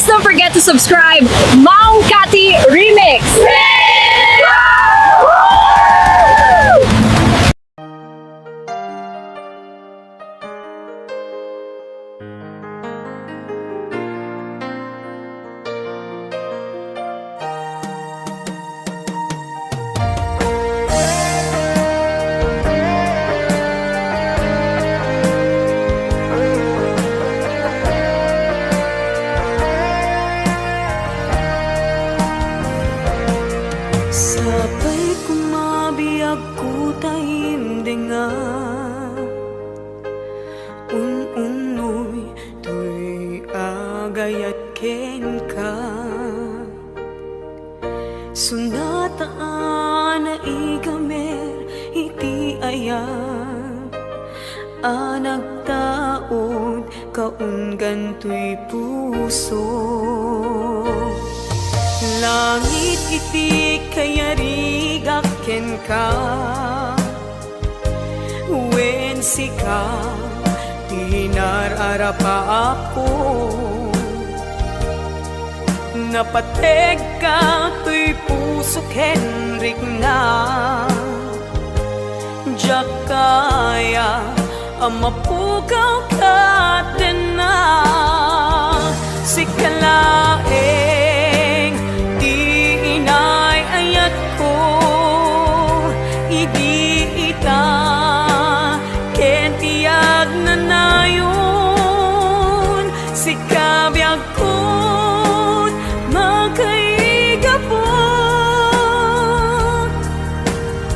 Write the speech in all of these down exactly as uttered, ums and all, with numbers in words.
Don't forget to subscribe, Mang Kati Remix. Sapay koma biagko ta imdenga, un-unnoy toy agayat kenka. Sunata a naigamer iti ayat a nagtaud kaunggan toy puso. Langit iti kayarigak kenka, wen sika ti nar-arapaapko. Napategka toy puso ken rikna. Diak kaya a mapukaw kadena. Sika laeng ti inay-ayatko idi ita ken ti agnanayon. Sika biagko, makaigapu.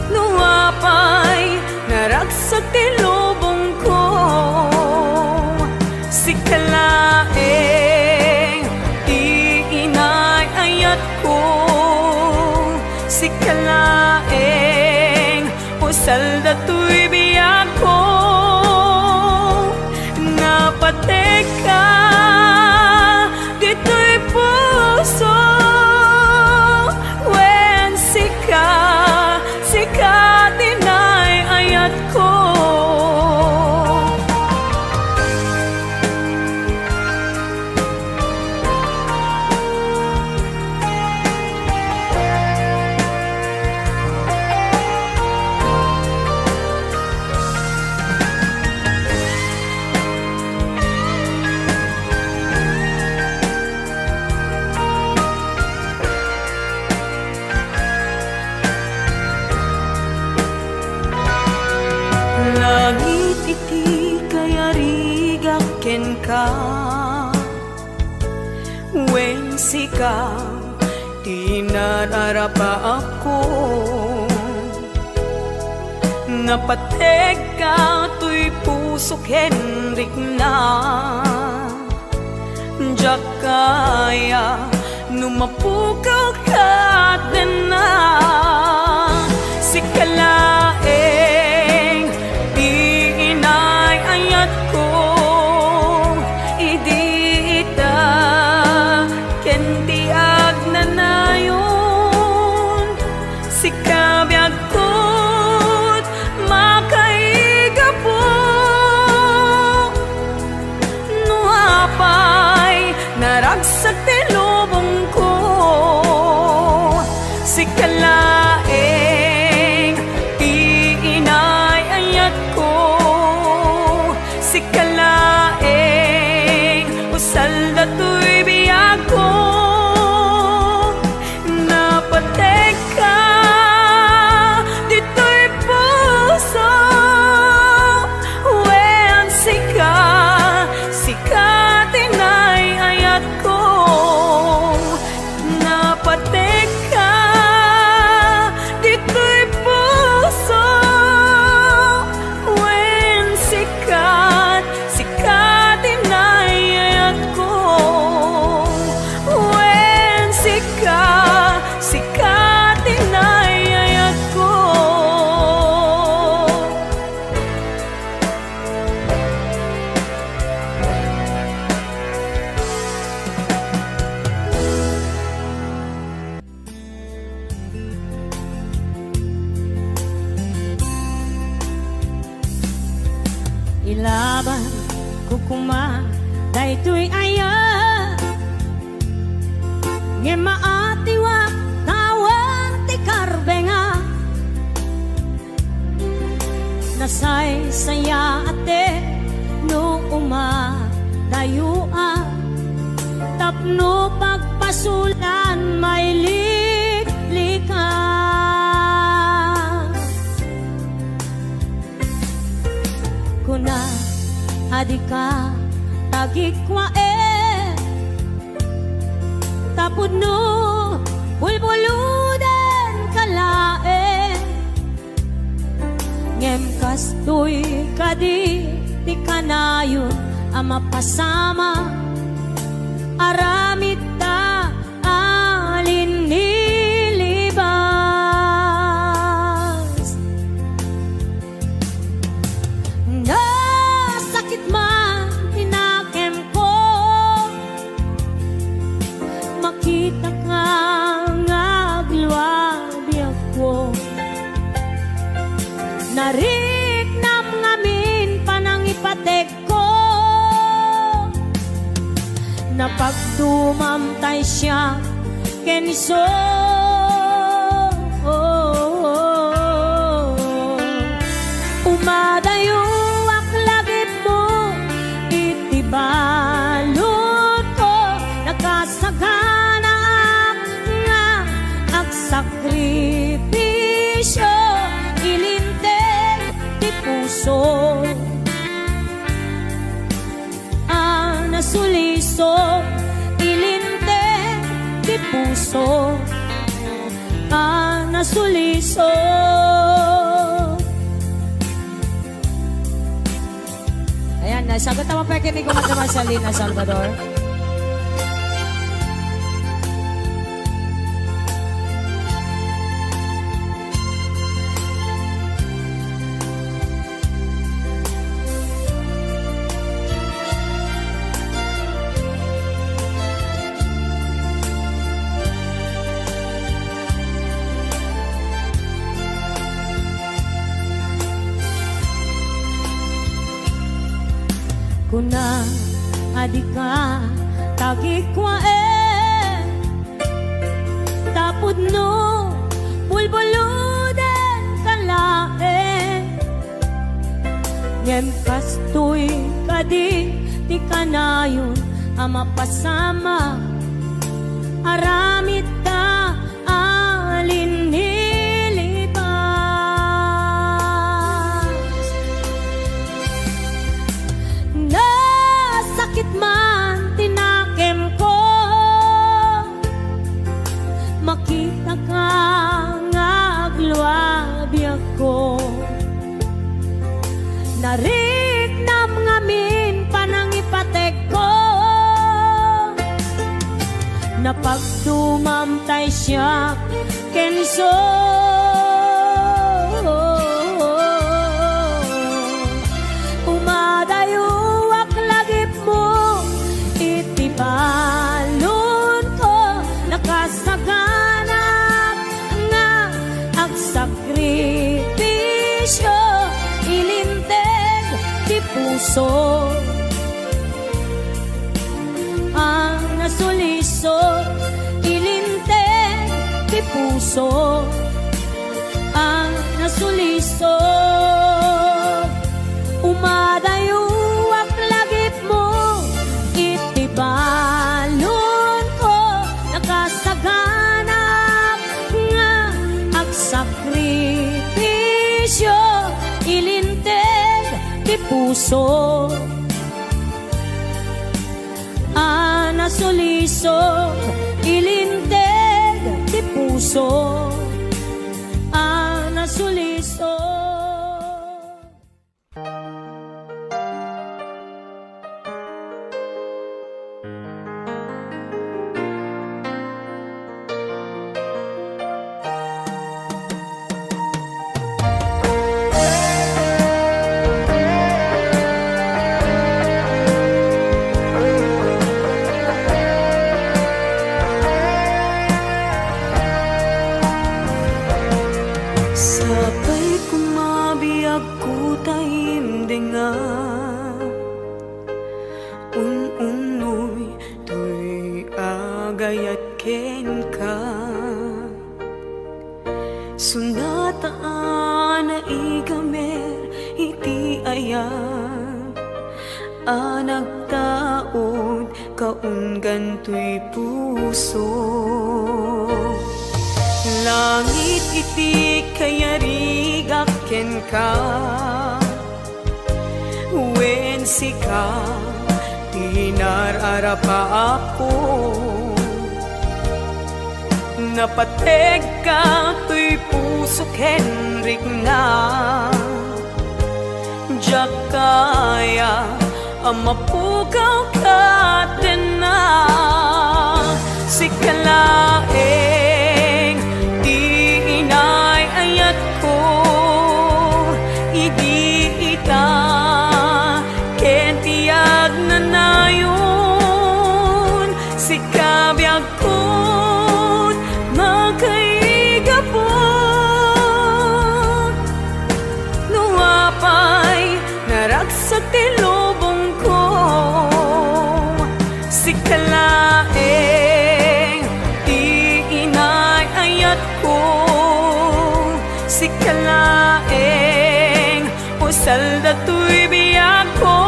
No apay naragsak ti lubongko, sika laeng ti inay-ayatko. Sika laeng usal datoy biagko. Napategka ditoy puso, wen sika, sika ti nay-ayatko. Langit iti kayarigak kenka, wen sika ti nararapaapko. Napategka toy puso ken rikna. Diak kaya no mapukaw kadena. Sika laeng ti inay-ayatko idi ita ken ti agnanayon. Sika biagko ti makaigapu. No apay naragsak ti lubongko, sika laeng ti inay-ayatko. Sika laeng usal datoy biagko. Napategka ditoy puso, wen sika, sika ti nay-ayatko. Sayaat no umadayoak tapno pagpasolan mailiklikas. Kuna a dika tagikkuaen tapno bulbuludenka laeng. Ngem kastoy kadi ti kanayon a mapasamak, aramidta a linnilibas. Nasakit man ti nakemko, makitaka nga agluabiagko. Nariknam ngamin panangipategko. Napagdumam tay siak ken isu. Umadayoak lagipmo iti baludko, nakasaganaak nga agsakripisio, ilinteg ti puso a nasuliso, ilinteg ti puso a nasuliso. Ayan, nasagot naman pa ken ni Kumadre Marcelina Salvador. Kuna a dika tagikkuaen, tapudno bulbuludenka laeng. Ngem kastoy kadi ti kanayon a mapasamak, aramidta a linnilibas. Nasakit man ti nakemko, makitaka nga agluabiagko. Nariknam ngamin panangipategko. Napagdumam tay siak ken isu. Umadayoak lagipmo iti baludko, nakasaganaak nga agsakripisio, ilinteg ti puso a nasuliso, ilinteg ti puso a nasuliso. Umadayoak lagipmo iti baludko, nakasaganaak nga agsakripisio, ilinteg ti puso a nasuliso, ilinteg ti puso a nasuliso. Sapay koma biagko ta imdenga, un-unnoy toy agayat kenka. Sonata a naigamer iti ay Kaungan toy puso. Langit iti kayarigak kenka. Wen sika ti nar-arap a Apo. Napategka toy puso ken rikna. Diak kaya a mapukaw ket denna. Sika laeng ti inay-ayatko idi ita ken ti agnanayon. Sika biag ket makaigapu. No apay naragsak ti lubongko, sika laeng ti inay-ayatko, sika laeng usal datoy biagko.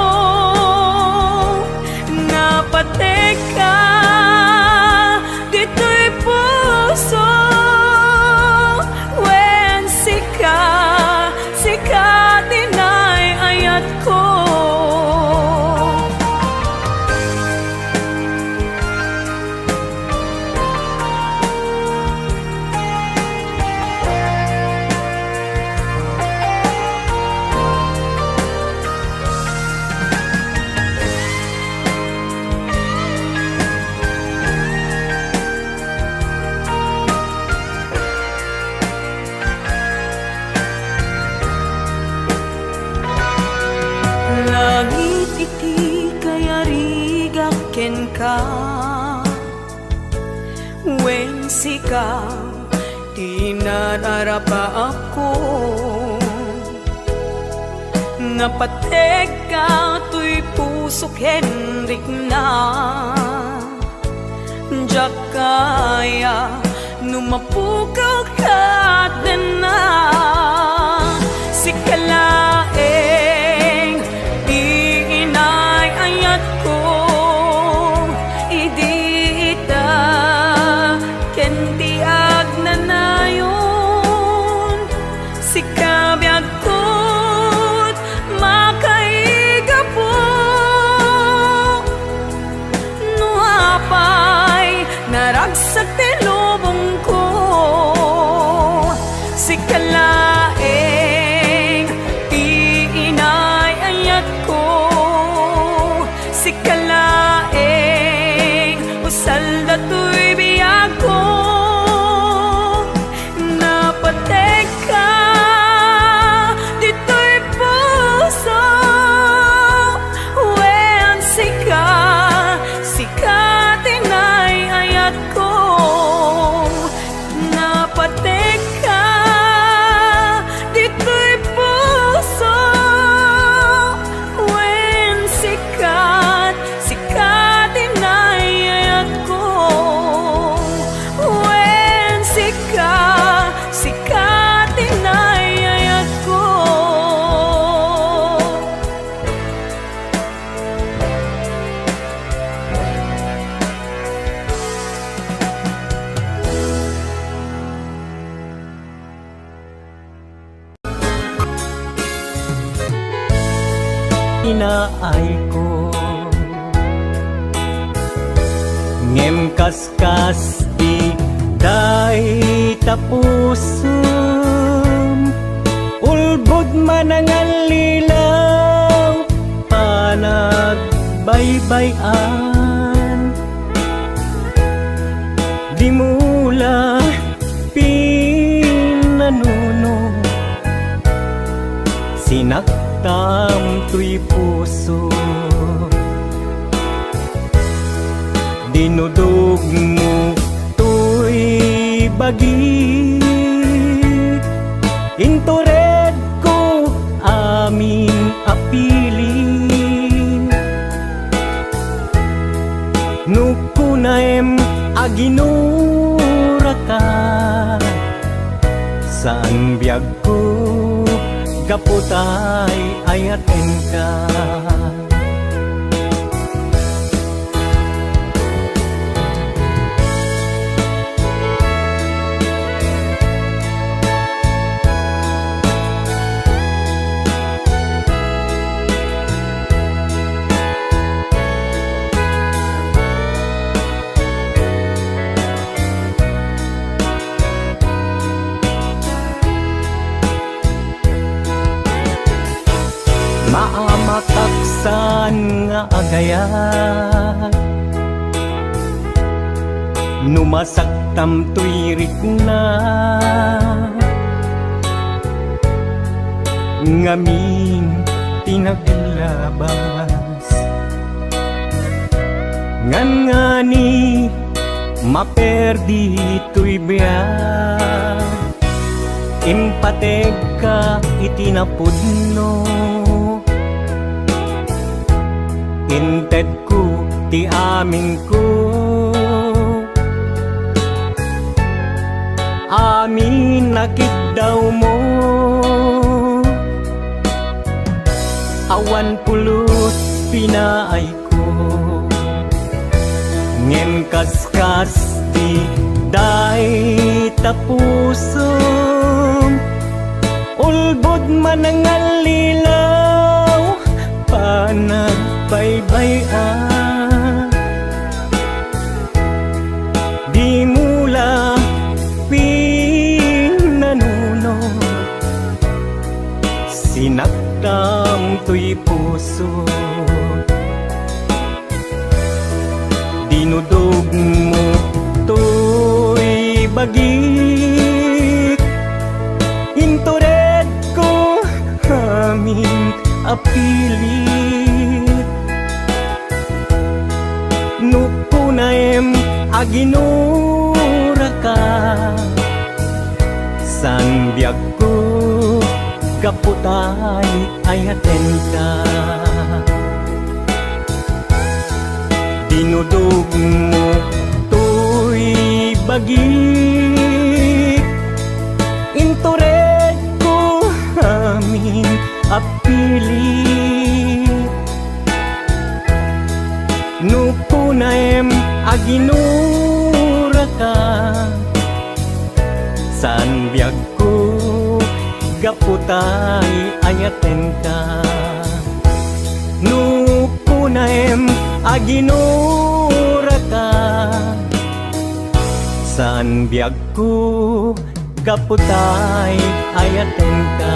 Napategka ditoy puso. Wen sika, sika ti inay-ayatko. Langit iti kayarigak kenka. Wen sika ti nar-arap a Apo. Napategka toy puso ken rikna. Diak kaya no mapukaw ket denna. Sika laeng ti inay-ayatko idi ita ken ti agnanayon. Sika biag ket makaigapu. No apay naragsak ti lubongko, sika laeng ti inay-ayatko. Sika laeng usal datoy biagko. Napategka ditoy puso. Wen sika, sika ti inay-ayatko. Napategka ditoy puso. Wen sika, sika ti inay-ayatko. Wen sika, sika ti inay-ayatko. Inaayko. Ngem kaskas ti dayta pusom, ulbod manangallilaw, panagbaybay-an. Dimo la pinanuno, sinaktam toy puso. Dinudugmo toy bagik, inturedko amin a pilim. No kunaem a ginuraka, saan biagko gapu ta ay-ayatenka. Kayat no masaktam toy rikna, ngamin ti naglabas. Ngangani maperdi toy biag. Impategka iti napudno. Intedko ti aminko. Amin a kiddawmo. Awan pulos pinaayko. Ngem kaskas ti dayta pusom, ulbod manangallilaw, panagbaybay-an. Dimo la pinanunot, sinaktam toy puso. Dinudogmo toy bagik, inturedko amin a pilit. No kunaem a ginuraka, saan biagko gapu tay ayatenka. Dinudogmo toy bagik, inturedko amin a pilit. No kunaem a ginuraka, saan biagko gapu tay ayatenka. No kunaem a ginuraka, saan biagko gapu tay ayatenka.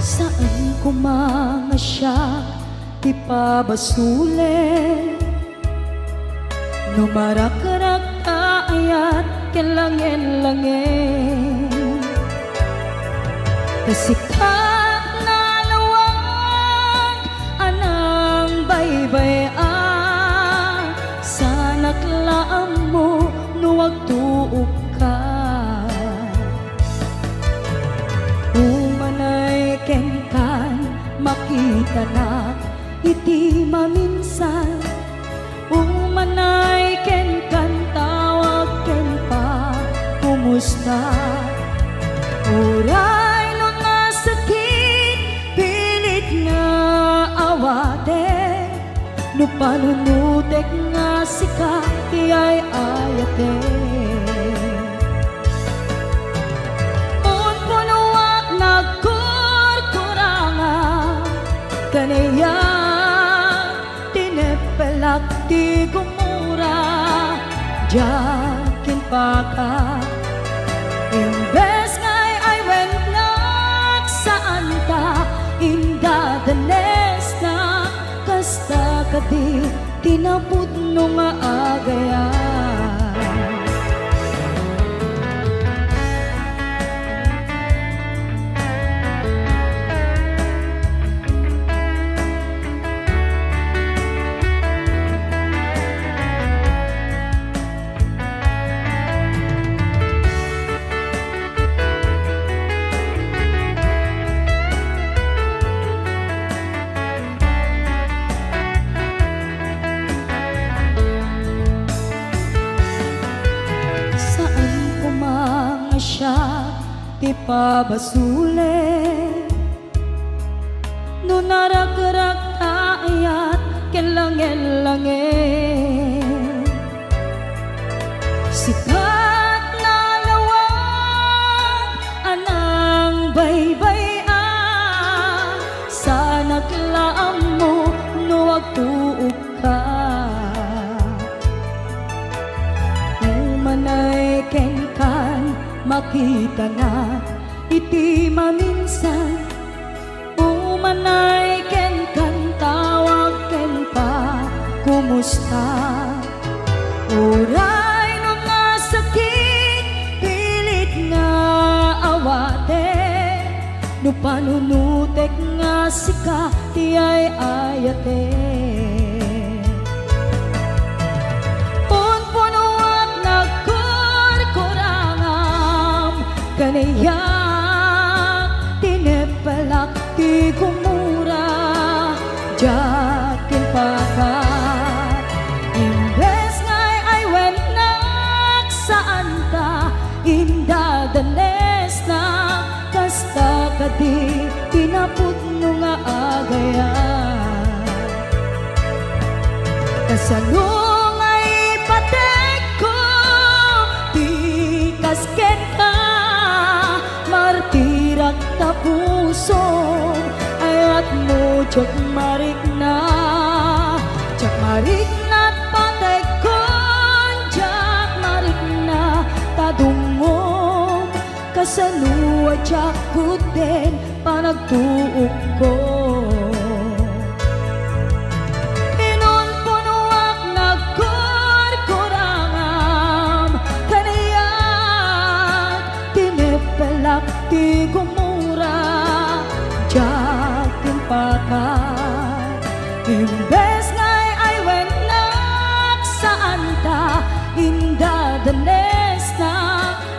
Saan koma nga siak ti pabasolen, no marakrak ta ayat ken langen-langen. Ta sika nalawag a nangbaybay-an, saanak la ammo no agtuokka. Umanay kenkan, makitanak iti maminsan. Umanay kenkan, tawag ken pakumusta. Uray no nasakit, pilit nga awatek. No panunotek nga sika ti ay-ayatek. Punpunoak nagkurkuranga, kaniak tineppelak ti gumura, diak impaka. Imbes nga ay-aywentnak, saanta indadanesnak, kasta kadi ti napudno nga agayam. Saan koma nga siak ti pabasolen, no narakrak ta ayat ken langen-langen. Sika Kitana iti maminsan, umanay kenkan, tawag ken pakumusta. Uray no nasakit, pilit nga awaten, no panunotek nga sika ti ay-ayaten. Punpunoak nagkurkurangam, kaniak tineppelak ti gumura, diak impakat. Imbes nga ay-aywennak, saanta indadanesna, kasta kadi ti napudno nga agayam. Kasano nga ipategko ti kasketka, martirak ta pusom, ayatmo diak marikna, diak marikna ta pategkon, diak marikna ta dungngom. Kasano a diak kudden panagtuokko? Inunpunoak nagkurkurangam, kaniak tineppelak ti gumura, diak impakat. Imbes nga ay-aywennak, saanta indadanesna,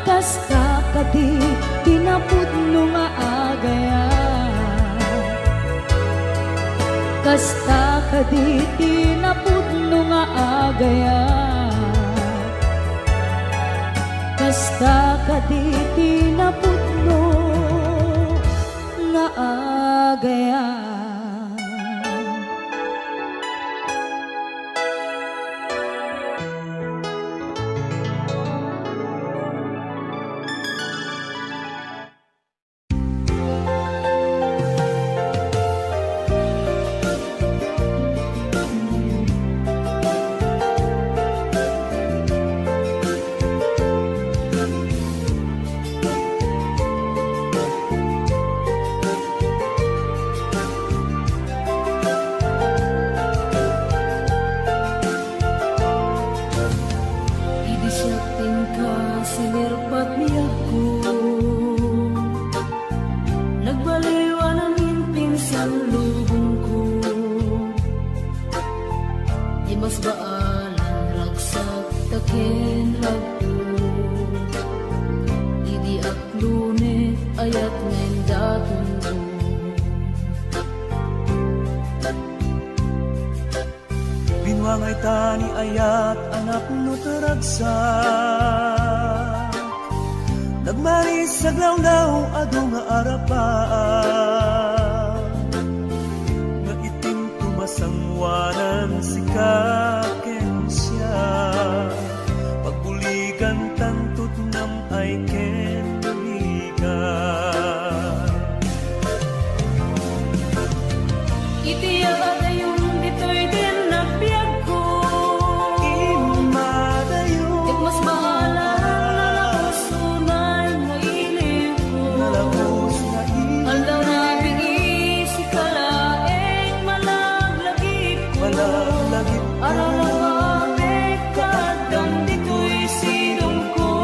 kasta kadi ti napudno nga agayam. Kasta kadi ti napudno nga agayam. Kasta kadi ti napudno nga agayam. Idi siak kenka, sinirpat ni agko. Nagbaliwan amin pinsan lubongko. Di mas baalan ragsak ta ken ragko. Idi aklone, ayat nga indatonko. Binuangay ta ni ayat a napno ti ragsak. Nagmaris aglawlaw, adu nga arapaak. Nga itim tumasanguanan sika ken siak. Pagbuligan tanto ti nam-ay ken buligan. Iti adayon ditoy ti nabiagko. Immadayon. Ket mas baalan nalabos unay nga ilibko. Nalabos nga ilibko. Aldaw na bigi sika laeng malaglagipko. Malaglagipko. Aralababek kaaddan ditoy sidongko.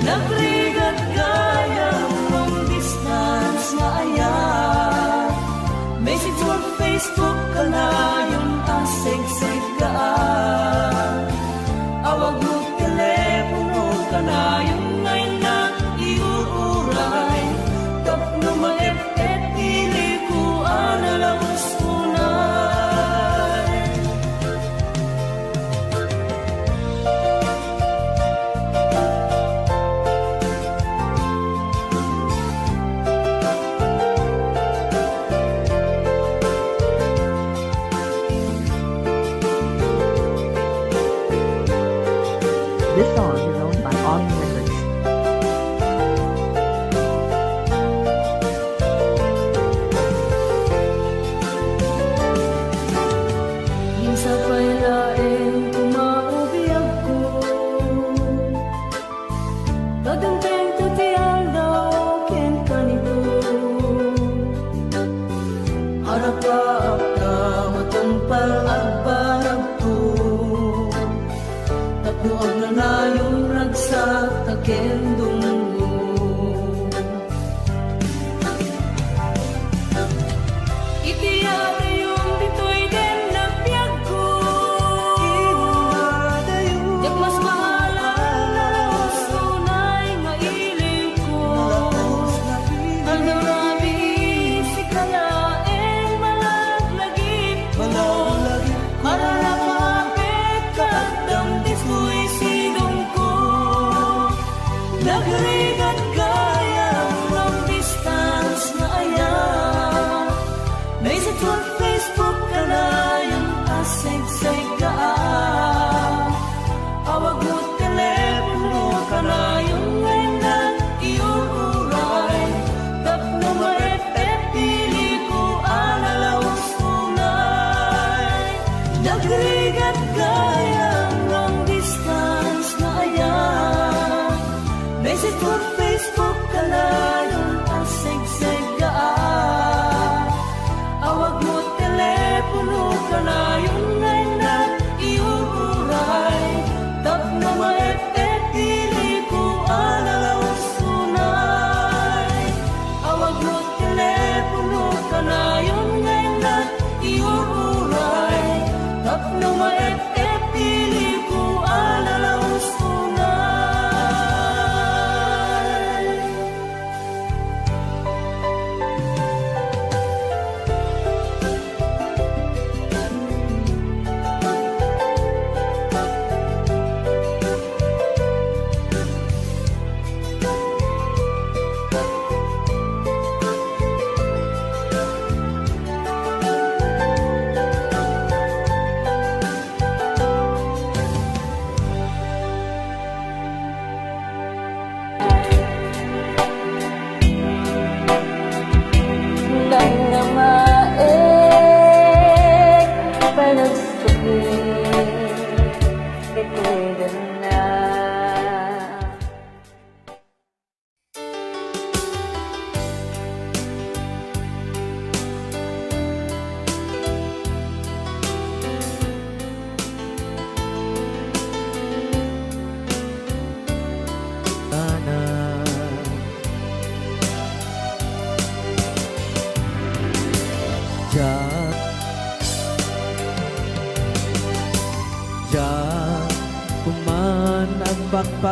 Nagrigat gayam long distance nga ayat. Message or Facebook kanayon a segseggaan. Awag no telepono kanayon nga innak iuray. Tapno maep-et iliko a nalabos unay. This song is owned by Audio Records.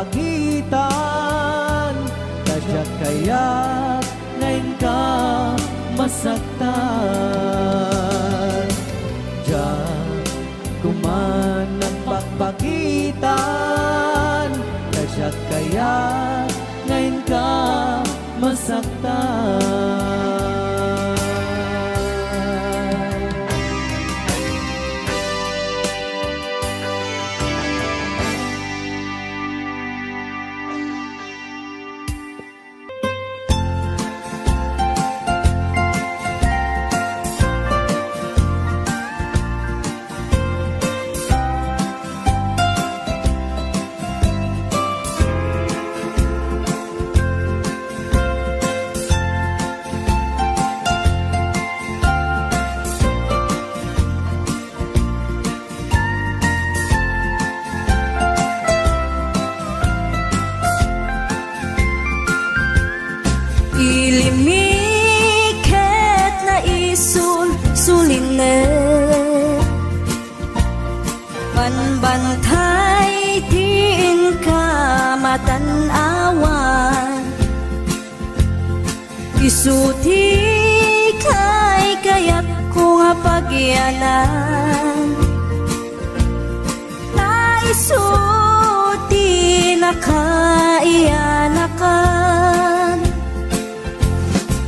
Pagitan, ta diak kayat nga inka masaktan. Diak koma nagpakpakitan, ta diak kayat nga inka masaktan. Ilimmi ket naisul-sulinek. Banbantay ti inka matan-awan. Isu ti kaykayatko nga pagyanan. Ta isu ti nakaianakan.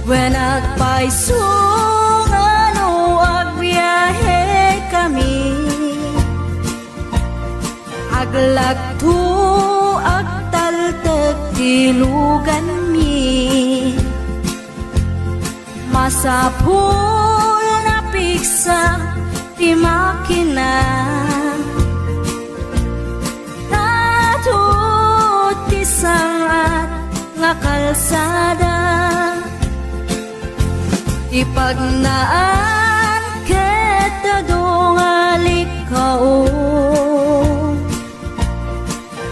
Wen agpayso nga no agbiahekami, aglagto, agtaltek ti luganmi. Masapul nga piksa ti makina. Ta adu ti sangat nga kalsada. Ti pagnaan ket adu nga likkao.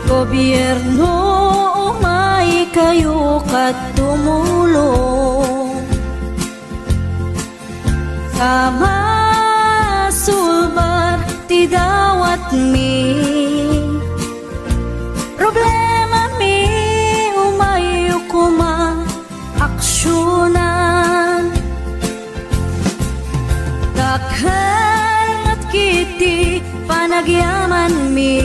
Gobierno, umaykayo ket tumulong. Ta masulbar ti dawatmi. Problemami, umayyo koma aksionan. Dakkel met ketdi panagyamanmi.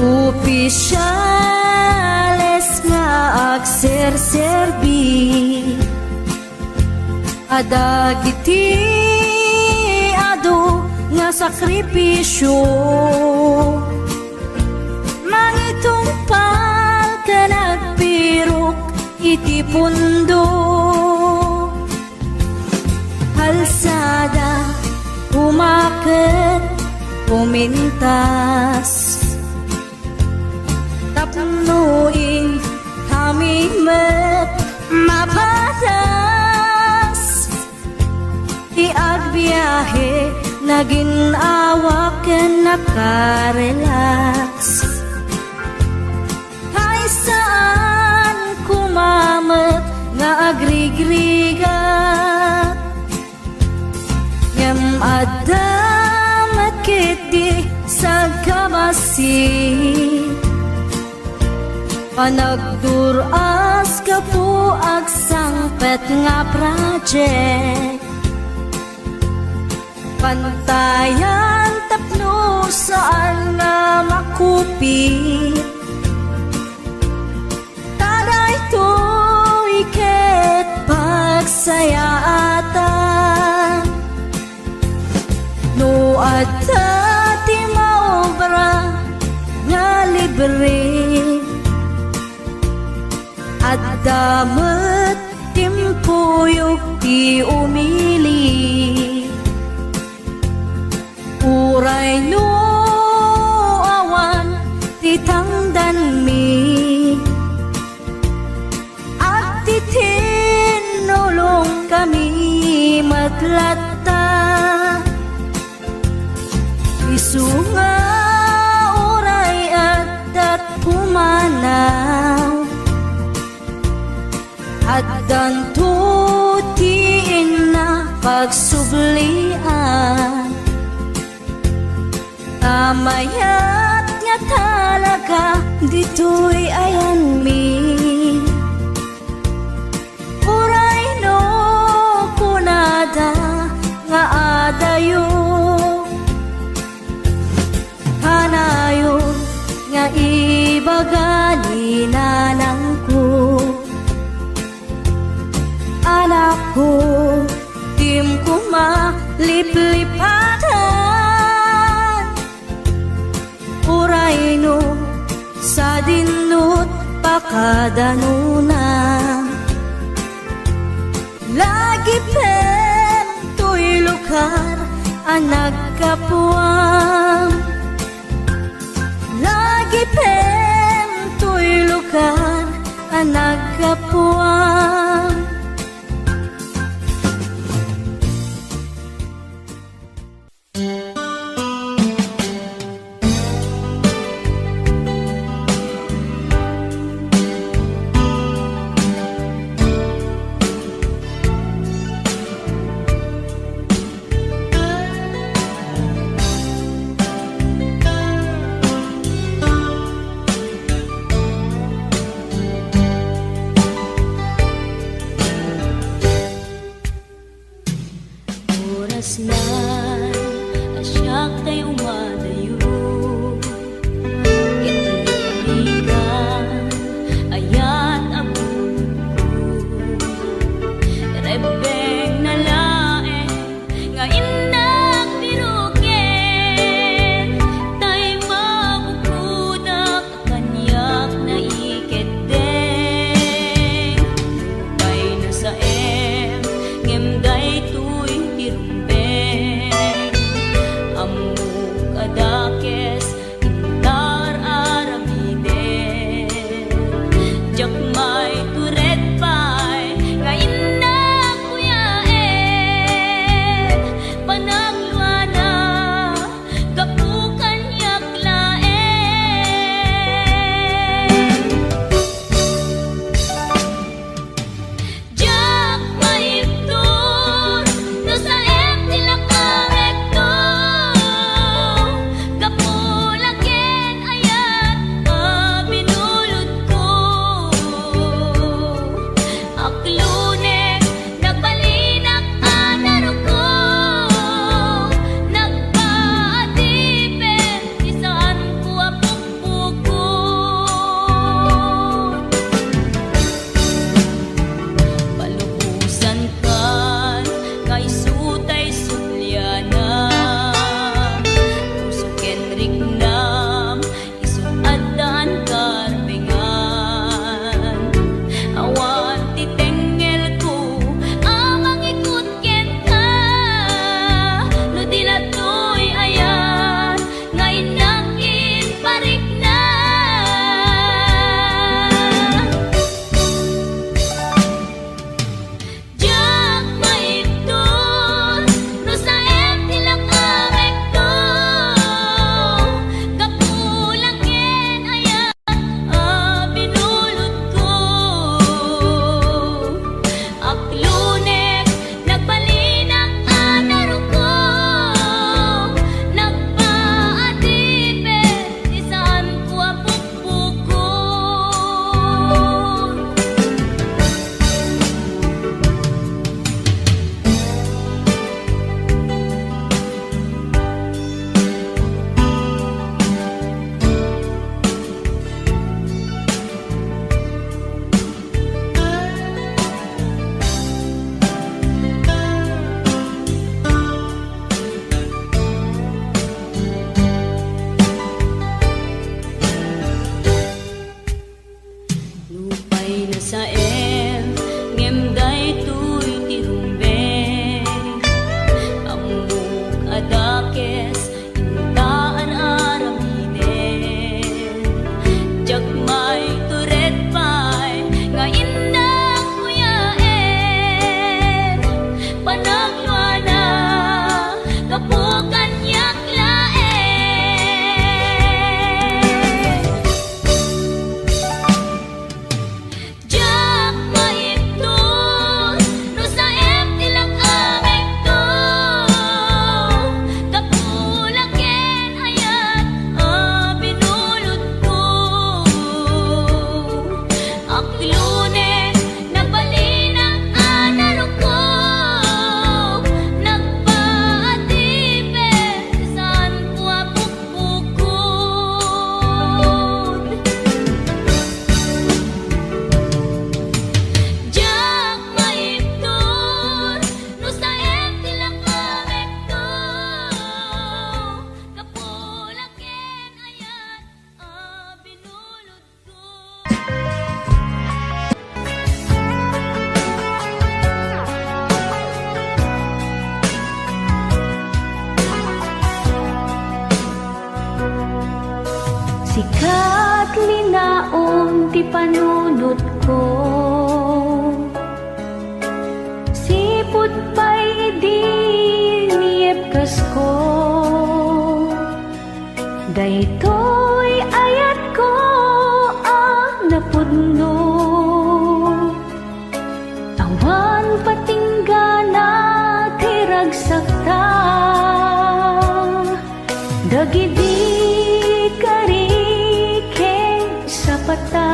Opisiales nga agserserbi. A dagiti adu nga sakripisio, mangitungpal ken agpirok iti pundo. Kalsada, umaket, umintas. Tapno inkami met mapadas. Ti agbiahe, nagin-awa ken nakarelax. Hay saan koma met nga agrigrigat. Ngem adda met ketdi sagkabassit. Panagdur-as gapu agsangpet nga project. Pantayan tapno saan nga makupit. Ta daytoy ket pagsayaatan. No adda ti maobra nga libre, adda met timpuyog ti umili. Uray no awan ti tangdanmi, agtitinnulongkami met latta. Isu nga uray addat pumanaw, addanto ti inna pagsublian. Ta mayat nga Talaga ditoy ayanmi. Uray no kunada nga adayo, kanayon nga ibaga ni nanangko, anakko, dim koma liplipatan. Uray no sadinot pakadanona. Lagi pen toy lugar a naggapuam. Lagi pen toy lugar a naggapuam. Oras na a siak tay umadayo, ket rigat ayat a bukodko. Rebbengna laeng nga innak piruken, tay mabukodak kaniak naikeddeng. Nupay nasaem, ngem daytoy ti rumbeng. Ammok a dakes, intar aramiden. Diak maitured pay nga innak kuyaen, panagluana gapu kaniak laeng. Diak maibtur no saem ti lakamekto, gapu la ken ayat a binulodko. Aklonek, nagbalinak a naruko, nagpaadipen ti saanko a pukpukot. Palubosankan nga isu tay subliana, puso ken riknam, isu addaan karbengan. Awan ti tengngelko a mangikut kenka, no di la toy ayat nga innak imparikna. Diak maibtur no saem ti lakamekto, gapu la ken ayat a binulodko. Aklonek, nagbalinak a naruko, nagpaadipen ti saanko a pukpukot. Nupay nasaem, ngem daytoy ti rumbeng. Ammok a dakes, inta ar-aramiden. Diak maitured pay nga innak kuyaen, panagluana gapu kaniak laeng. Diak Panunotko, sipud pay idi niyepkasko, daytoy ayatko a napudno. Awan patinggana ti ragsakta, dagidi kari ken sapata.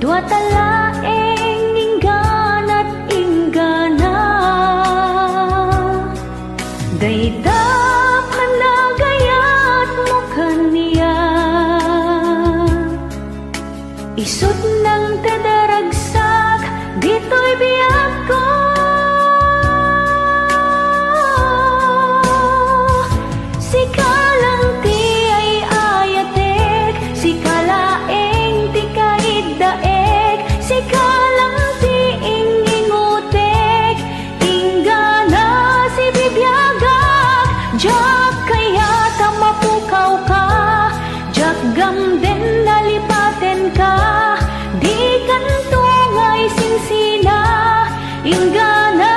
Duata laeng ingganat inggana, dayta panagayatmo kaniak. Isut' nangted a ragsak ditoy biagko. Sika lang ti ay-ayatek, sika laeng ti kaiddaek, sika lang ti ing-ingutek. Inggana sibibiagak, diak kayat a mapukawka, diak gamden a lipatenka, dikan tungay sinsina, inggana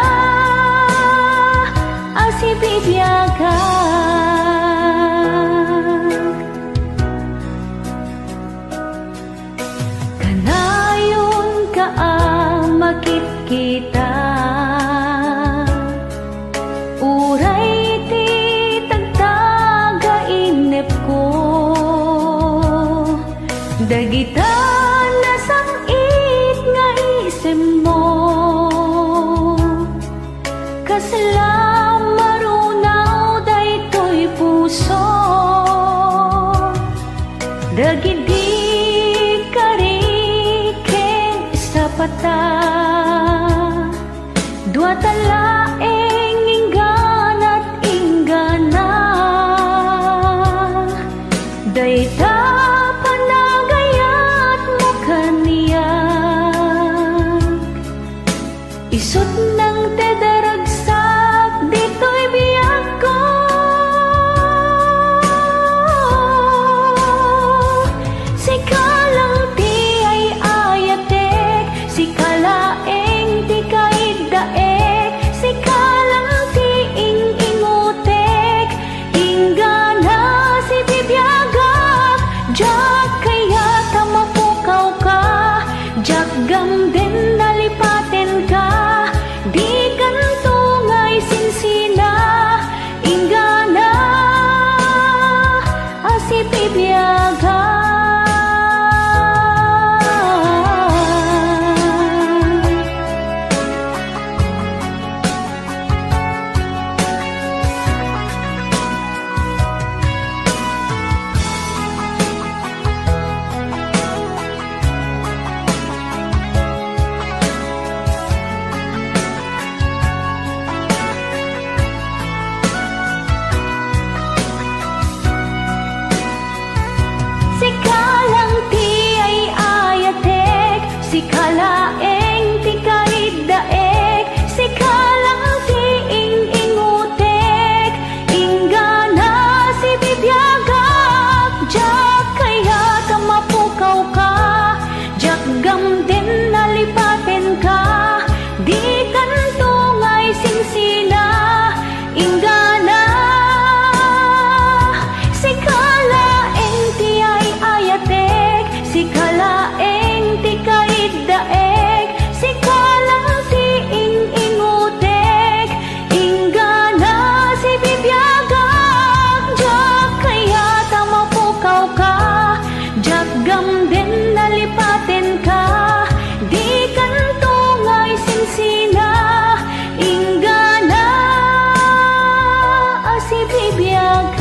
a sibibiagak. Kanayonka a makitkita, uray ti tagtaga inepko, dagita nasang-it nga isemmo. Kasla marunaw daytoy puso, dagidi kari ken sapata. Duata laeng ingganat inggana, dayta panagayatmo kaniak. Isut' nangted a ragsak ditoy biagko. Sika lang ti ay-ayatek, sika laeng ti kaiddaek, sika lang ti ing-ingutek. Inggana sibibiagak, diak kayat a mapukawka, diak gamden a lipatenka, dikan tungay sinsina, inggana a sibibiagak. Sika lang ti ay-ayatek, sika laeng ti kaiddaek, sika lang ti ing-ingutek. Inggana sibibiagak, diak kayat a mapukawka, diak gamden a lipatenka, dikan tungay sinsina. Inggana, sika laeng ti ay-ayatek, sika laeng ti kaiddaek, sika lang ti ing-ingutek. Inggana sibibiagak, diak kayat a mapukawka, diak gamden a lipatenka, dikan tungay sinsina, inggana a sibibiagak.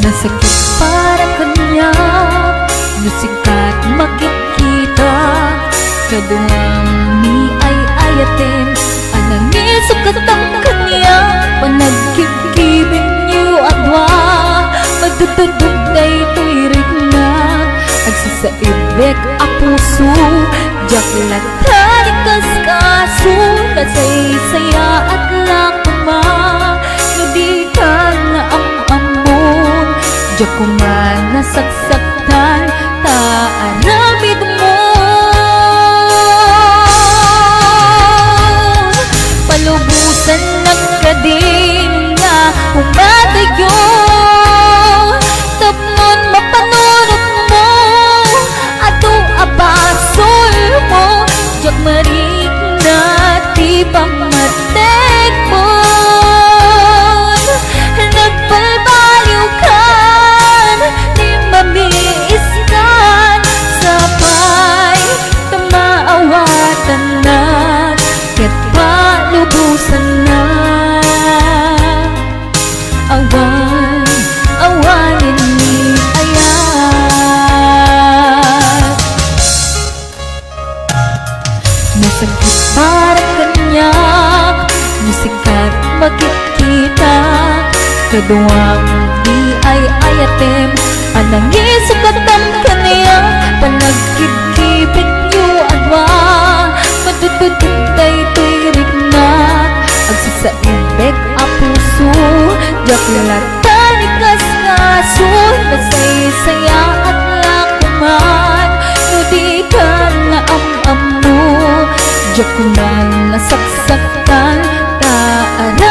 Nasakit para kaniak no sika ti makitkita. Kaduam ni ay-ayatem a nangin Sukatan kaniak panagkibkibinyo a dua, madududog daytoy riknak. Agsasaibek a puso, diak latta ni kaskaso, nasaysayaat la koma. No dikan am-ammon, diak koma nasaksak tan ta aramidmo. Palubosannak kadin nga umadayo, tapnon mapanunotmo, adu a basolmo, diak marikna ti pammatikmon. Nagbalbaliwkan, ni mamiiskan, sapay ta maawatannak ket palubosannak. Awan, awanen ni ayat. Nasakit para kaniak, no sika ti makitkita, kaduam ti ay-ayatem, a nangisukatan kaniak, panagkibkibinyo a dua, madududog daytoy riknak, agsasaibek a puso, diak latta ni kaskaso, nasaysayaat la koman, no dikan am-ammo, diak koman nasaksaktan, ta aram